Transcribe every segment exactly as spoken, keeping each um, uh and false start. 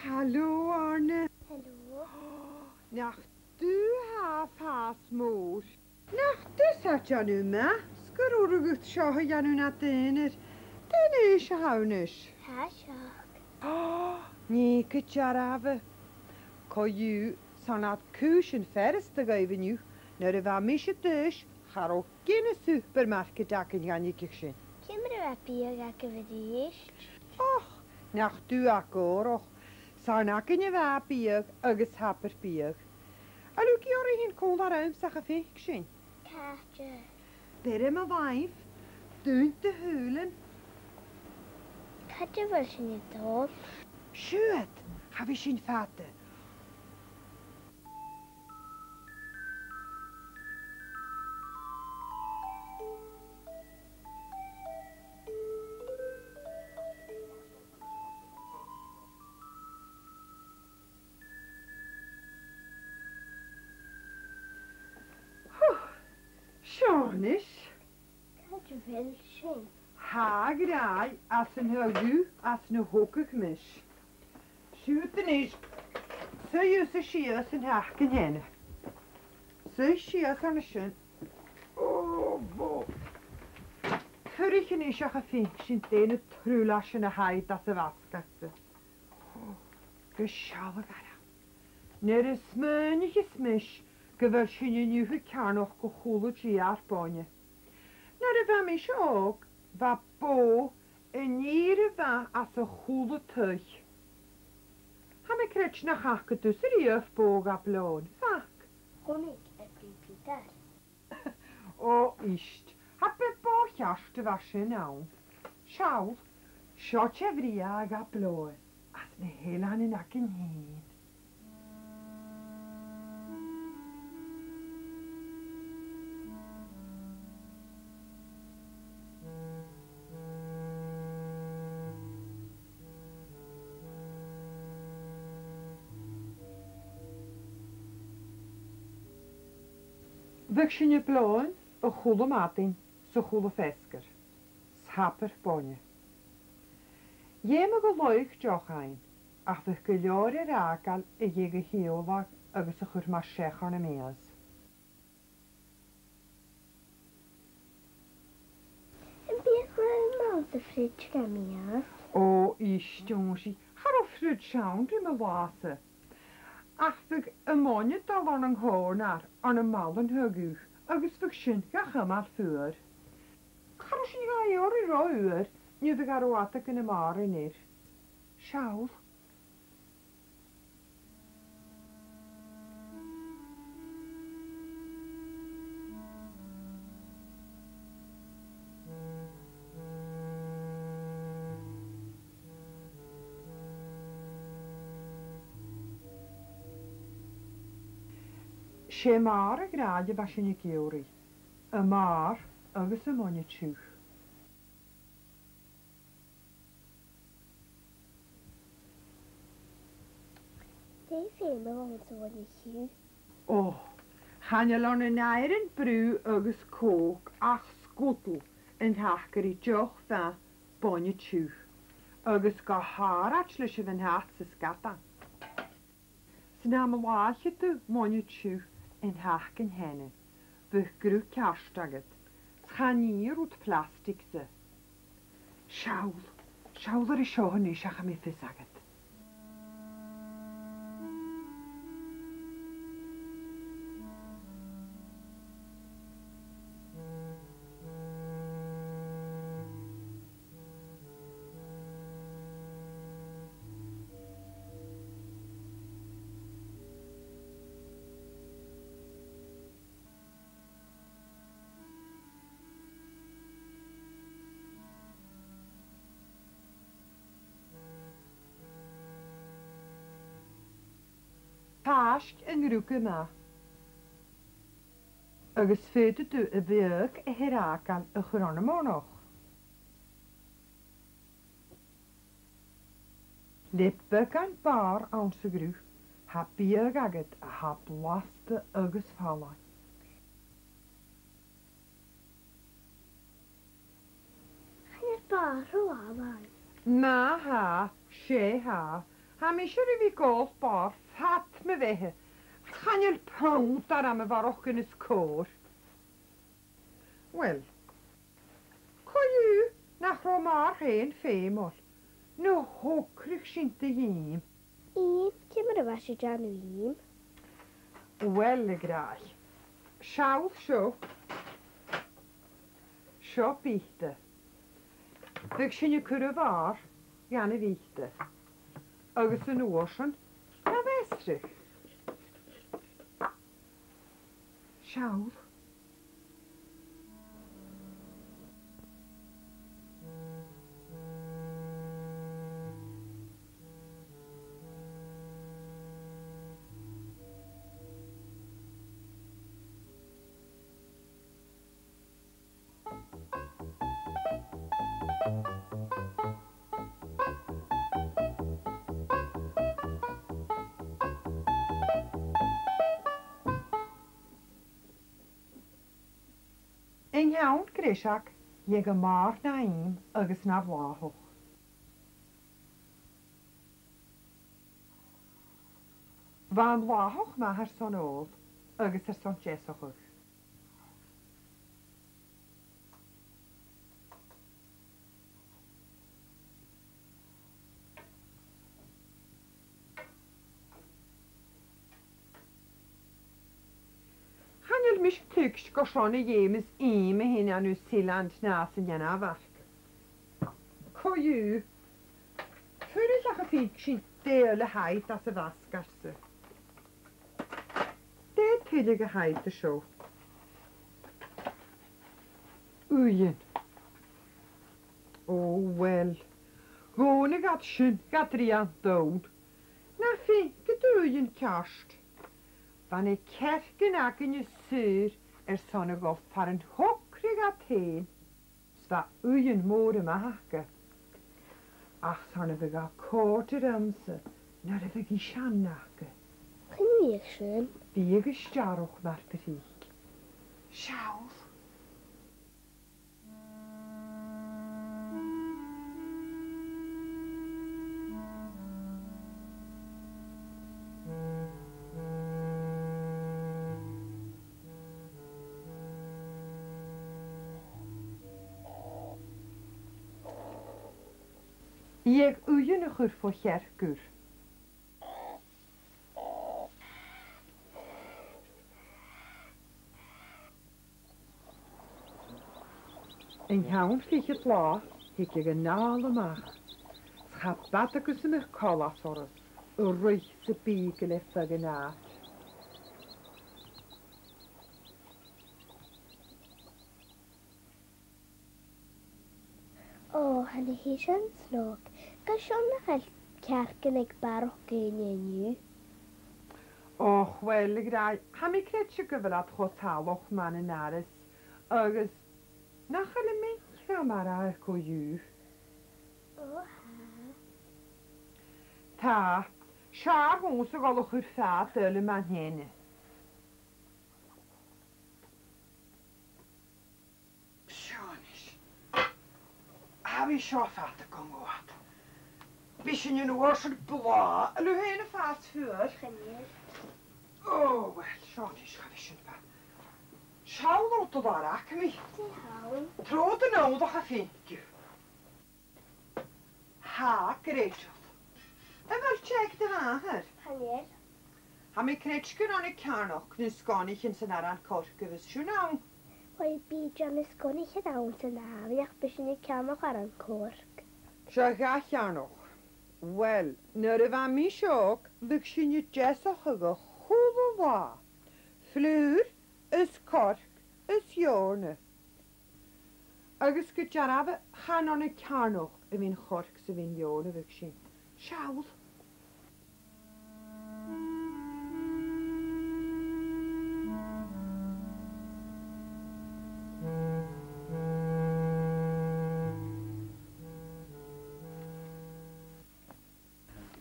Halò, Àrna. Halò. Nach tu a tha a' fàs mòr. Nach tusa a tha a' dèanamh math, 's gun robh thu a' dol seo a dhèanamh nad aonar. Dè an aois a tha thu a-nis? Tha seachd. Nì gu dearbh. Co-dhiù, 's ann air cùisean furasta a ghabhail an-diugh, nuair a bha mise a' dol suas, cha robh gin an supermarket againn dhan fhaighinn sin. Ciamar a bha biadh agaibh a-rithist? Och, nach tu a tha gòrach. 'S ann againne a bha biadh agus tabar-biadh. A bheil thu ag iarraidh tighinn còmhla riumsa a dh'fhaighinn sin? Càite? Beir mo làimh, dùin do shùilean. Càit a bheil sinn a' dol? Siuthad, cha bhi sinn fada. Hù, seo a-nis. Càit a bheil sinn? Tha a' ghràidh às an taigh ud às na thogadh mise. Siuthad a-nis, suidh thusa sìos an taca an teine. Suidh sìos an sin. Ò, bhò. Tuirich a-nis a dh'fhaighinn sinn dè na truileasan a th' agad às a' bhasgaid-sa. Ò, gu sealladh orm. Nuair a smaoinicheas mise gu bheil sinn an-diugh a' ceannach gu chuala-dè ar boinne. Nuair a bha mise òg, bha bò an ìre mhath às a chuala taigh. Tha mi a' creidsinn nach fhaca tusa a-riamh bò a' bhliadhna, fhac? Chunnaic Eddie Peter. Ò, ist, cha b' e bò cheart a bha sin ann. Seall, seo tè bhrèagha a' bhliadhna, às na h-eileanan againn fhìn. Bhiodh sinn a' bleoghainn a chuala madainn 's a chuala feasgar, 's tabar boinne. Dh'fheumadh an laoch deoch fhaighinn, ach bhiodh gu leòr air fhàgail a dh'fheumadh a thìodhlaiceadh agus a chur mar seach anns a' mheas. Am biodh a' mhàl sa fridge gam mheas? Ò, ist, Josie, cha robh fridge ann ri mo là-sa. Ach bhiodh am boinne a' dol ann an còrnair ann am màl an taigh ud, agus bhiodh sin ga chumail fuar. Cha robh sinn ga iarraidh ro fhuar, no bhiodh e ro fhada gun am màraicheadh e. Seall. Seo mar a ghràdh a bha sinn ag iarraidh, am màr agus am boinne tiugh. Dè feum a bh' anns a' bhoinne tiugh? Ò, chan eil ann an àireamh brù agus còc ach sgudal an taca ri deoch mhath boinne tiugh, agus gu h-àraid leis a' bhan-fhad 's a' sgadan. 'S nam làitheadh tu boinne tiugh an taca an teine, bhiodh gruth ceart agad, 's chan fhiach rud plastic-sa. Seall, seall air seo a-nis, ach tha mi fios agad. Tàisg an ruige math. Agus faodaidh tu a' bhiadh a th' air fhàgail a chur ann am monaidh. Le beagan bàrr anns a' ghruth, tha biadh agad a tha blasta agus fallain. Chan eil bàrr ro fhallain. Ma-thà, 's e tha, Tha mise air a bhith a' gabhail bàrr fad mo bheatha. Chan eil punt orm a bharrachd nas còir. Uill, co-dhiù, nach robh m' athair fhèin feumail, no thogradh sinn do dh'ìm. Ìm, ciamar a bhios sinn a' dèanamh ìm? Uill, a ghràidh, seall seo. Seo bìoda. Bhiodh sinn a' cur a' bhàrr dhan a' bhìoda. Agus an uair sin, a' mheasrachadh. Seall. An ceann greiseag, dh'fhàg am màthair na ìm agus na bhlàthach. Bha am blàthach math airson òl agus airson deasachadh. Chan eil mise a' tuigsinn carson a dh'fheumas ìm a thighinn à New Zealand no às an Dànmhairg. Co-dhiù, fuirich ach am faic sinn dè eile a th' ann às a' bhasgaid-sa. Dè tuilleadh a th' ann an seo? Uighean. O, uill. Dh'fhònaig iad sin dha Drian Donn. Na fhaicinn uighean ceart. Bha na cearcan againne saor airson a dhol far an tograich iad fhèin. 'S bha uighean mòr a-mach aca. Ach 's ann a bhiodh e a' còrdadh riumsa nuair a bhiodh iad sin aca. Chan eil sin. Bhiodh e stèidhichte mar bhric. Seall. Dh'fheumadh uighean a chur fo chearcall. An ceann fichead latha, thig an latha a-mach, 's cha b' fhada gus am biodh coltas orra, a' ruith 's a' bìgeadh le feadh an àite. Ò, tha na h-iseanan snog. Carson nach eil cearcan aig barrachd dhaoine an-diugh? Och, uill, a ghràidh, tha mi a' creidsinn gu bheil iad cho salach mun an doras, agus nach eil am beinn cho math aca co-dhiù. Ò, tha. Tha, 's fheàrr dhòmhsa a dhol a chur fàd eile mun teine. Seo a-nis. Tha mi seo fada gun gabhail. Bidh sinn an uair sin blàth. A bheil thu fhèin a' fàs fuar? Chan eil. Ò, uill, seo a-nis, cha bhi sin fada. Seall an rud a th' agam. Dè th' ann? Trobhad a-null ach am faic thu. Tha, a ghràidh. A bheil tè aig do mhàthair? Chan eil. Tha mi a' creidsinn gun robh na cearnaichean is na sgonaichean san aran-coirce a bhios sin ann. Uill, bidh na sgonaichean ann san àbhaist, bidh sinn a' ceannach aran-coirce. Seo gach cearnach. Uill, nuair a bha mise òg, bhiodh sinn a' deasachadh a h-uile latha. Flùr is coirce is eòrna. Agus gu dearbh, chan ann an cearnach a bhithinn-sa a' coirce 's a bhithinn-sa an eòrna a bhiodh sin. Seall.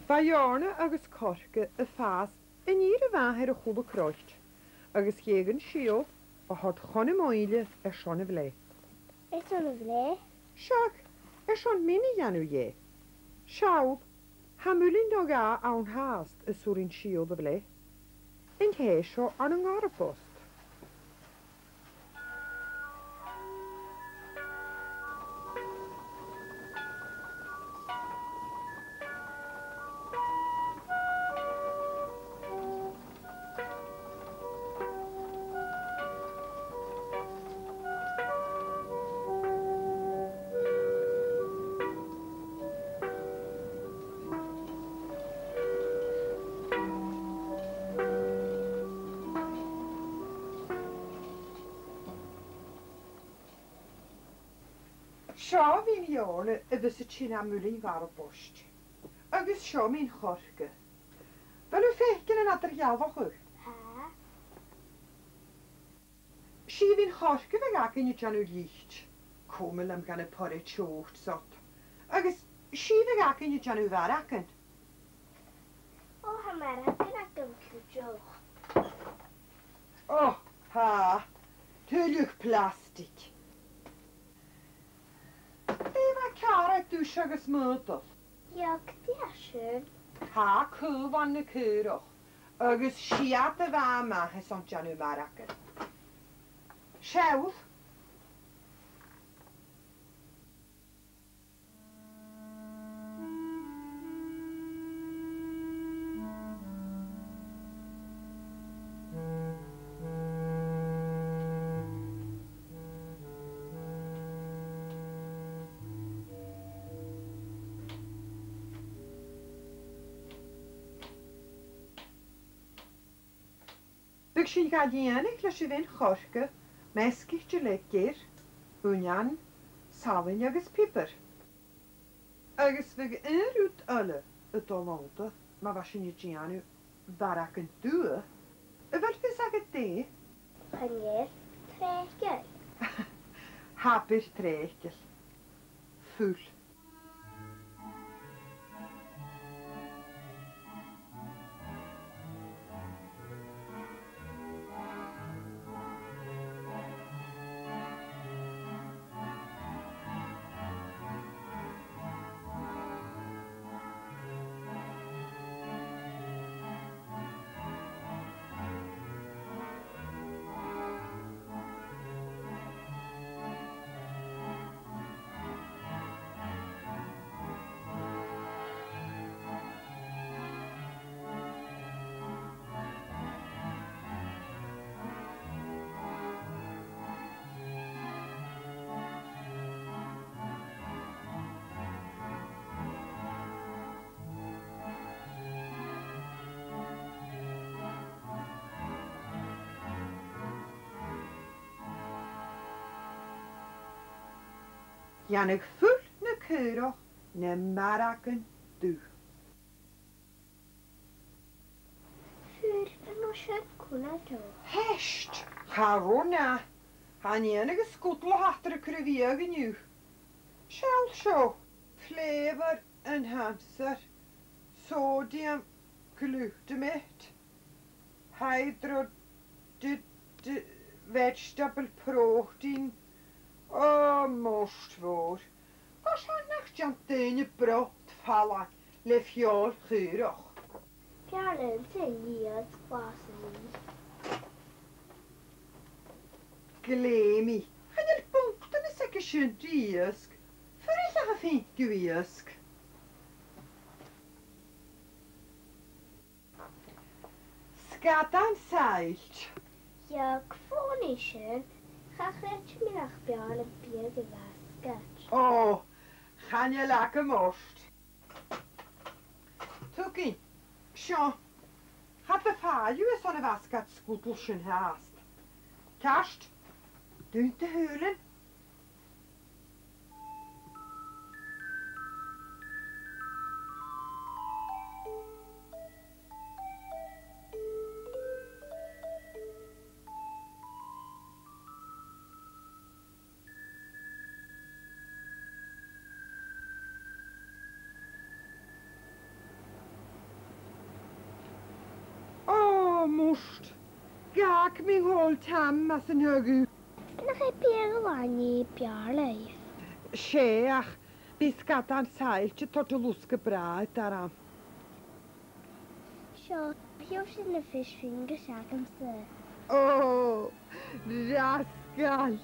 Bha eòrna agus coirce a' fàs an ìre mhath air a h-uile croit, agus dh'èigh an sìol a thoirt chun na maoile airson a' bhlèidh. Airson a' bhlèidh? Seadh, airson min a dhèanamh dheth. Seall, Tha muileann no dhà ann fhathast as urrainn sìol a bhleth. An tèid seo ann an gàrradh-post? Seo a' mhin-eòrna a bhios a' tighinn à muileann a' ghàrraidh-phoist. Agus seo a' mhin-choirce. A bheil thu a' faicinn an eadar-dhealachadh? Tha. 'S i a' mhin-choirce a bhiodh againn a' dèanamh lite. Coma leam gun a' phoraid-sheòid seo. Agus 's i a bhiodh againn a' dèanamh maragan. Ò, tha maragan agam cuideachd. Ò, tha. Tuilleadh plastic. Dè bha ceàrr aig Duais agus m' Eudail? Dheug, dè tha sin? Tha caolan na caorach, agus 's iad a bha math airson dèanamh maragan. Seall. Bhiodh sinn ga lìonadh leis a' mhin-choirce, measgaichte le geir, uinnean, salann agus piobar. Agus bhiodh aon rud eile a' dol annta, ma bha sinn a' dèanamh maragan dubha. A bheil fios agad dè? Chan eil, trèiceil. Abair trèiceil. Fuil. Dhèanadh fuil na caorach na maragan dubh. Fuil, an robh sin còmhla ri? Heist! Cha robh na. Chan eil an sgudal a th' eadar a' chur a bhiadh an-diugh. Seall seo. Flavour enhancer, sodium glutamate, hydro-, di-, di-, vegetable protein. Ò, mort mhòr. Carson nach dèan daoine brot fallain le feòil chaorach? Fear eile a-nis a ghlasadh. Glè mhath. Chan eil buntanas aige sin ri iasg. Fuirich ach am faigh thu iasg. Sgadan saillte. Dheug, fòn i sin. Cha chreid mi nach b' fheàrr leam biadh a bhasgadh. Ò, chan eil agam ort. Thugainn. Seo. Cha do fàil thu airson a' bhasgaid sgudail sin fhathast. Ceart. Dùin do shùilean. Ò, mort. Gabh mi còmhla, Tam, mas e do thoil e. Nach e biadh a-mhàin a th' ann? 'S e, ach bidh sgadan saillte a' toirt losgadh bràth dhomh. Seo, sheall sin na fish fingers agamsa. Ò, rascal!